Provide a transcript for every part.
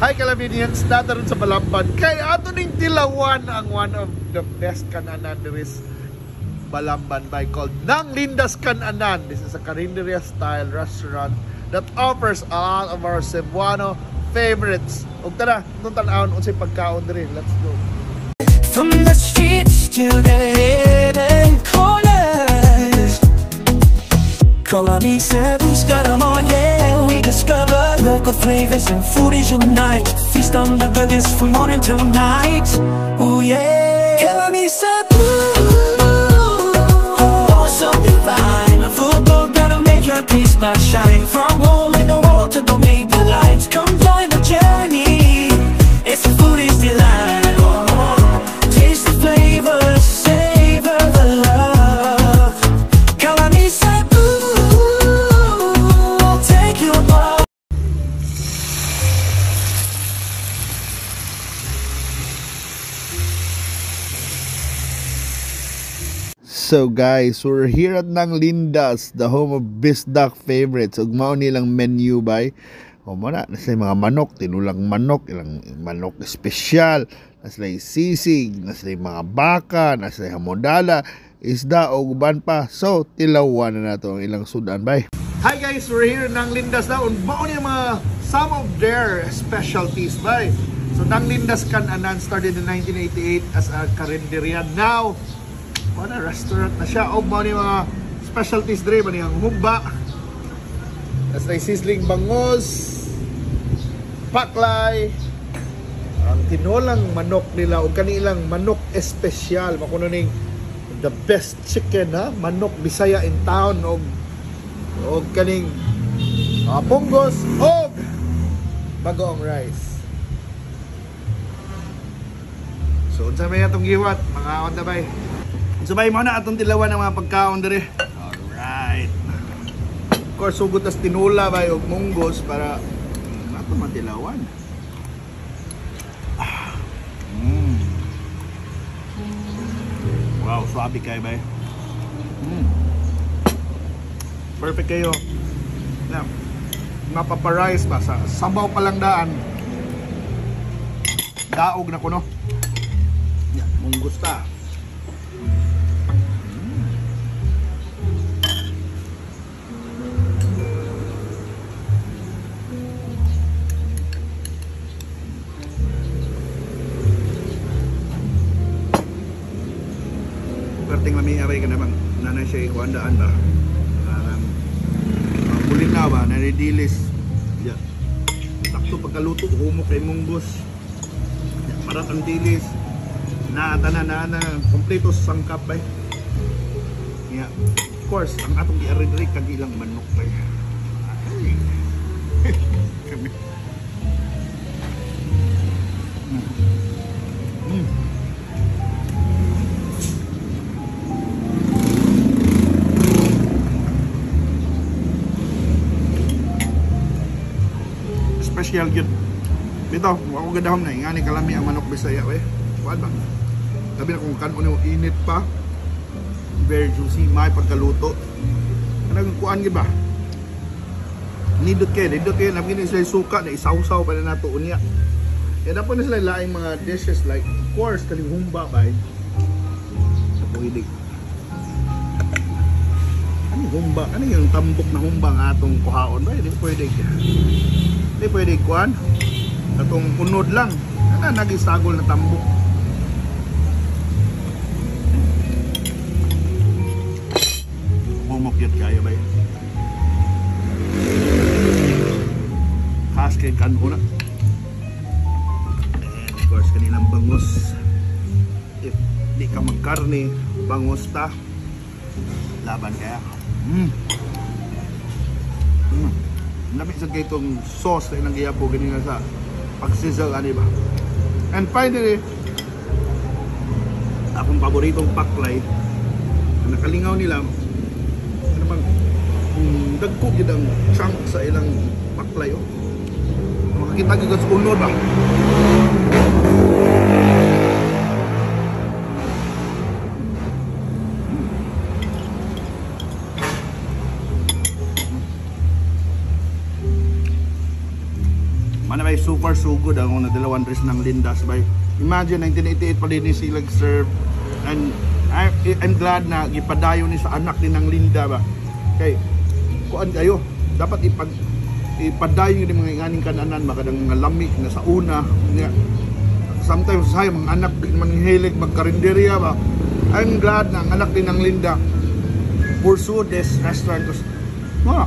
Hi Kalaminians, nataron sa Balamban. Kay ato ning tilawan ang one of the best kananan diri sa Balamban by called Nang Linda's Kananan. This is a carinderia style restaurant that offers a lot of our Cebuano favorites. Ug tara, itong tan-awon unsay pagkaon diri. Let's go. From the streets to the hidden corners, Colony 7's got 'em on, yeah. We discover local flavors and foodies unite. Feast on the goodness from morning till night. Oh yeah, Colony 7, oh, so divine. A food boat that'll make your taste buds shine. From hole in the wall to gourmet delights. Come join the journey. It's a foodie's delight. Taste the flavors, savor the love. Kalami Cebu, take you above. So guys, we're here at Nang Linda's, the home of Bisdak favorites. Ug mao nilang menu bay. O mo na, nasa mga manok, tinulang manok, ilang manok espesyal, nasa sisig, nasa mga baka, nasa hamodala, isda o uban pa. So, tilawan na nato ang ilang sudan bay. Hi guys, we're here at Nang Linda's na. Ug mao niya mga some of their specialties bay. So Nang Linda's Kananan started in 1988 as a carinderia. Now, wala, restaurant na siya. O mao ni mga specialties diri man ang humba. Tas na sizzling bangos, paklay, ang tinolang manok nila o kanilang manok espesyal. Makuno ning the best chicken ha, manok Bisaya in town og og kaning punggos og bagoong rice. So unsa may atong giwat, mga on ta bay. So bay mo na atong tilawan ang mga pagkaon diri. Alright. Of course, sugod tas tinula bay og munggos para ato matilawan. Wow, swabe kay bay. Perfect kayo. Now, mapaparice ba sa sabaw pa lang daan. Daog na kuno. Yeah, munggos ta. Perting lami abay ka naman nanay siya ikuandaan ba parang bulinaw ba nanidilis yeah. Sakto pagkaluto humok kay munggos yeah, parat ang dilis na tanan na na kompleto sa sangkap bay yeah. Of course ang atong giari-diri kag ilang manok bay. Ay. Kami. Special gyud. Dito, ako gadahom na ingani kalami ang manok Bisaya we. Kuan ba? Labi na kung kanon nimo init pa. Very juicy, may pagkaluto. Kanang kuan gyud ba? Nindot kay, nindot kay nabgin ni sila suka na isawsaw pa na nato unya. E dapat na sila laing mga dishes like of course kaning humba bay. Sa puhilig. Ano humba? Ano yung tambok na humba ang atong kuhaon ba? Hindi pwede. Hindi pwede kuan. Atong unod lang. Ano nagisagol na tambok. Bumukyat kayo ba? Khas kay kanho na. And of course kanilang bangus. If di ka magkarne, bangus ta. Laban kaya. Lamig sa kay itong sauce na ilang giyapo ganina sa pag-sizzle ani ba. And finally, akong paboritong paklay na nakalingaw nila, ano bang dagko gyud ang chunk sa ilang paklay oh. Makakita gyud sa unod ba. Mana bay, super sugod ang una dalawang dress ng Lindas bay. Imagine, 1988 pa din ni sila serve and I'm glad na gipadayon ni sa anak ni ng Linda ba. Kay kuan kayo, dapat ipadayon yung mga inganing kananan ba, kadang mga lami na sa una nga sometimes say mga anak di man hilig magkarinderya ba. I'm glad na ang anak din ng Linda pursue this restaurant kasi nga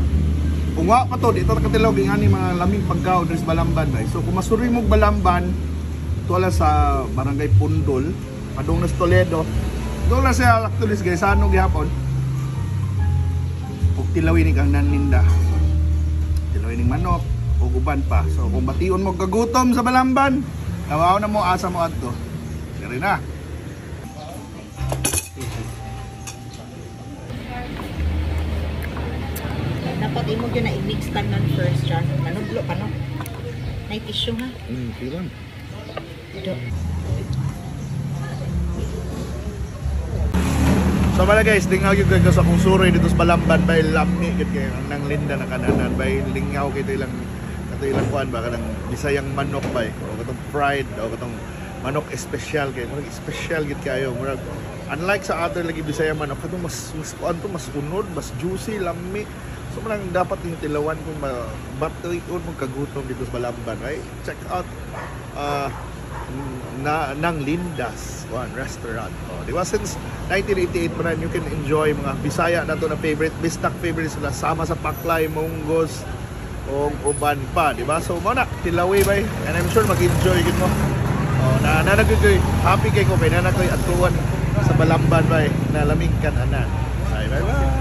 kung wa pa to, dito ta katilog yung ani mga laming pagkaon diri sa Balamban bay. So kung masuri mo Balamban, tuwa lang sa Barangay Pundol, padung na sa Toledo, doon lang siya actually guys, ano gihapon. Ug tilawin ni kang nanlinda. Tilawin ning manok ug uban pa. So kung bation mo kagutom sa Balamban, tawaw na mo asa mo adto. Diri na. Dapat imo gyud na i-mix tanan first siya. Manudlo pa, no? Nay tissue ha. Kilang. Do. So pala guys, lingaw yung kayo sa kung suroy dito sa Balamban bay, lami gid kayo ang nang Linda na kananan bay, lingaw kay ilang kato ilang kuan ba, kanang Bisayang manok bay o katong fried o katong manok espesyal kay murag espesyal gid kayo, murag unlike sa other lagi Bisayang manok, katong mas kuan to, mas unod, mas juicy, lami. So murag dapat yung tilawan kung batoy mo kagutom dito sa Balamban, right? Check out na ng Lindas one restaurant. Oh, di ba since 1988 pa rin, you can enjoy mga Bisaya na to na favorite, Bistak favorite sila sama sa paklay, munggos o uban pa, di ba? So mo na tilawi bay and I'm sure mag-enjoy gid mo. Oh, na na koy happy kay ko kay na koy atuan sa Balamban bay na lamig kan anan. Bye bye bye.